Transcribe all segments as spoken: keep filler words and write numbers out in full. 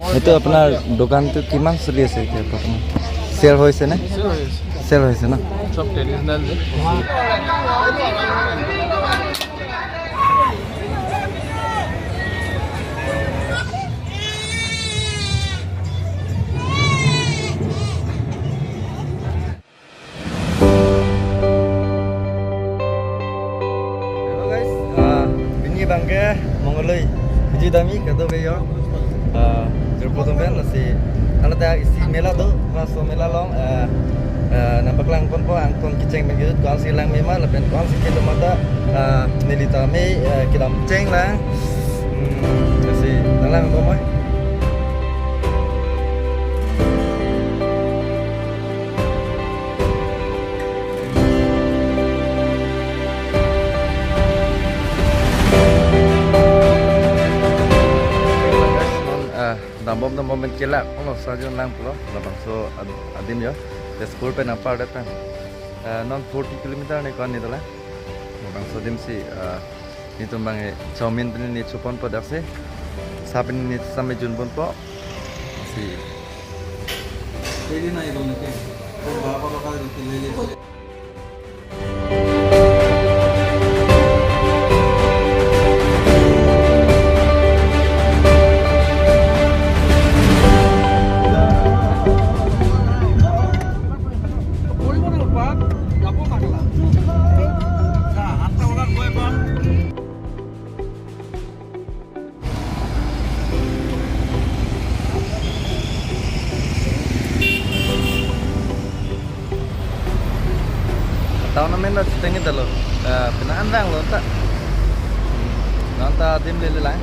এইটো আপোনাৰ দোকানটো কিমান চলি আছে এতিয়া বৰ্তমান? চেল হৈছে নে? চেল হৈছে। চেল হৈছে ন? চব ট্ৰেডিচনেল যে। Hello guys, ah, pini abangke Mongoloi. Biji dami kado kayo. Ah, jurpo tum pen lasi. Ala ta isi mela do, Raso mela along, ah, ah, nangpaklang ponpo angton kecheng pen kejut ko-ansi lang mema lapen ko-ansi kedo mata, ah, neli ta me, ah, kedam cheng lang. Hmm, lasi nanglang ko mai. Non, eh, dambom dambom pen kelak, olo sajon lang pulo, labangso ad-, adim yo, Tezpur pen apar datang. Eh, non forty kilometer ne ko-an ne dolang. Labangso adim si, eh, netum abang, eh, chowmin pen ne choponpo daksi. Sa pen ne sampai junponpo. Si. Pwede na ito na kayo. Kung baka pa ka dito, lele. Town amen lo chiteng ta lo. Eh, pina andang lo ta. Non ta adim lele lang.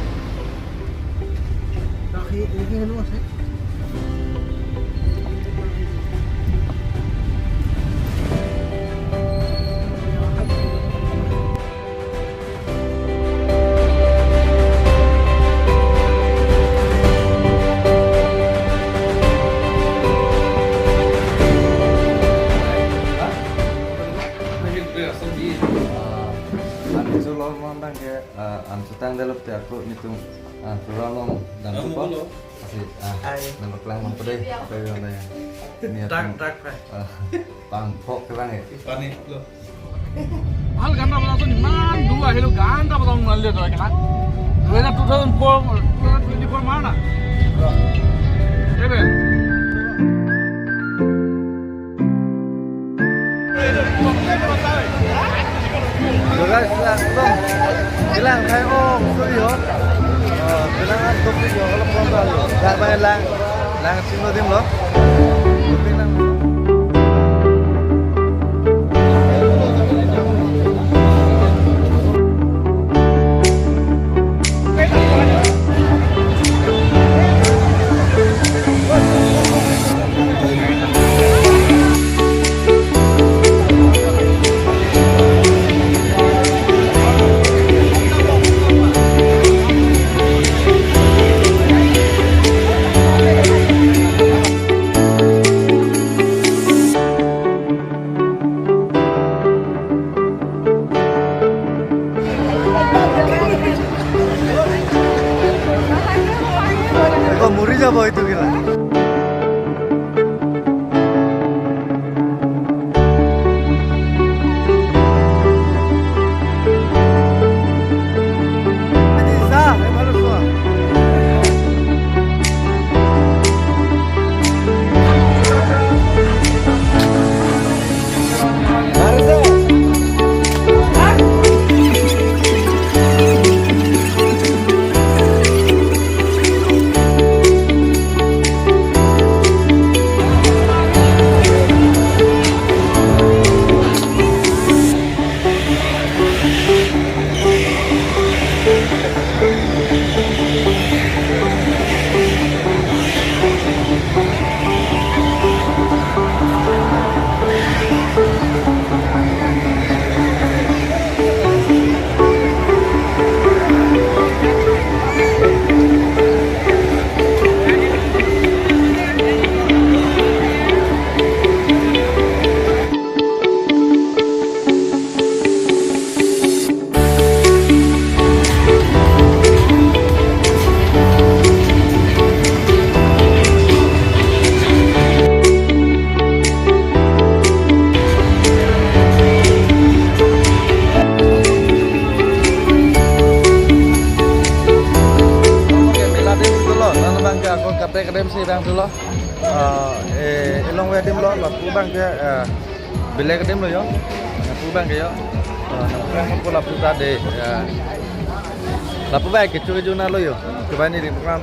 Ah, an cholo abangke, ah, an chotang develop te ako netum, ah, program along dam. Kamu tupo. Bolo. Asi, ah, Hai. Nangpaklang mang pede, apa yang ada ya? Niat. Trak, trak, trak. Ah, pangphok kelang ya. Panik lo. Hal ganda pada sun man dua helo ganda pada sun mal dia tu kan. Dua ribu dua puluh empat, dua ribu dua puluh empat mana? Ebe. So guys, langsung kelang thai ong suri ho. Eh, kelang an tok yo, kalau pon ta lo. Dak bang lang, lang chinglo adim lo. Kelang. Eko muri jabo itu gila. Abang ke ako kaprek adim si abang dolo. Ah, eh, elongve adim lo, lapu abang ke, eh, belek adim lo yo. Lapu abang ke yo. Ah, nang abang ko lapu ta de, ya. Lapu abang ke chu juna lo yo. Coba ni di program.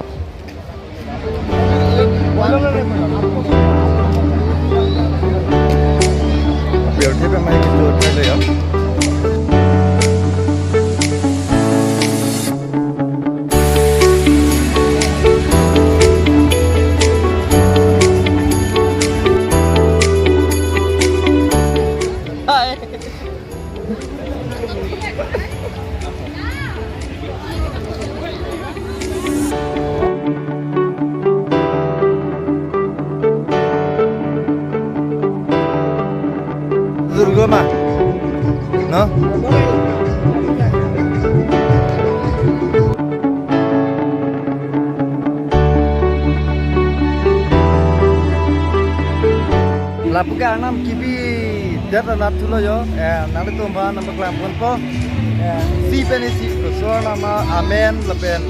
Biar dia pemain gitu aja ya. Hai. Durga ma, no? Lapu ke Arnam kebi det anat thulo yo, eh, nanglitum aphan nangpaklang ponpo, eh, isi pen isi, Isor anam, amen, lapen,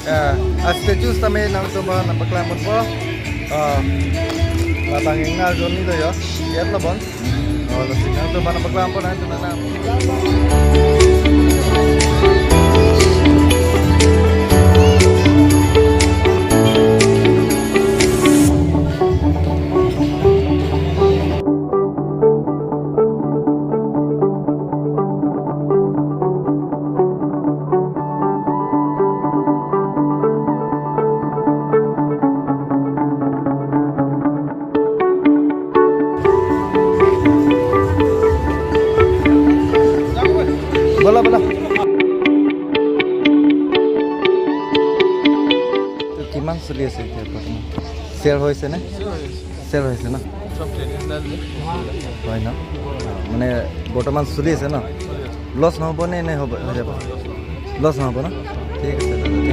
eh, a status tame nanglitum aphan nangpaklang ponpo, eh, labang ingnar jonni lo yo, yet lo bon. Oh, lasi nangtum aphan nangpaklang pon, nangtum aphan. Bola, bola. কিমান চলি আছে এতিয়া বৰ্তমান? চেল হৈছে নে? চেল হৈছে ন? চব চেল হৈছে। হয় ন? মানে বৰ্তমান চলি আছে ন? লছ নহ'ব নে, নে হ'ব, হৈ যাব? লছ নহ'ব ন? ঠিক আছে দাদা।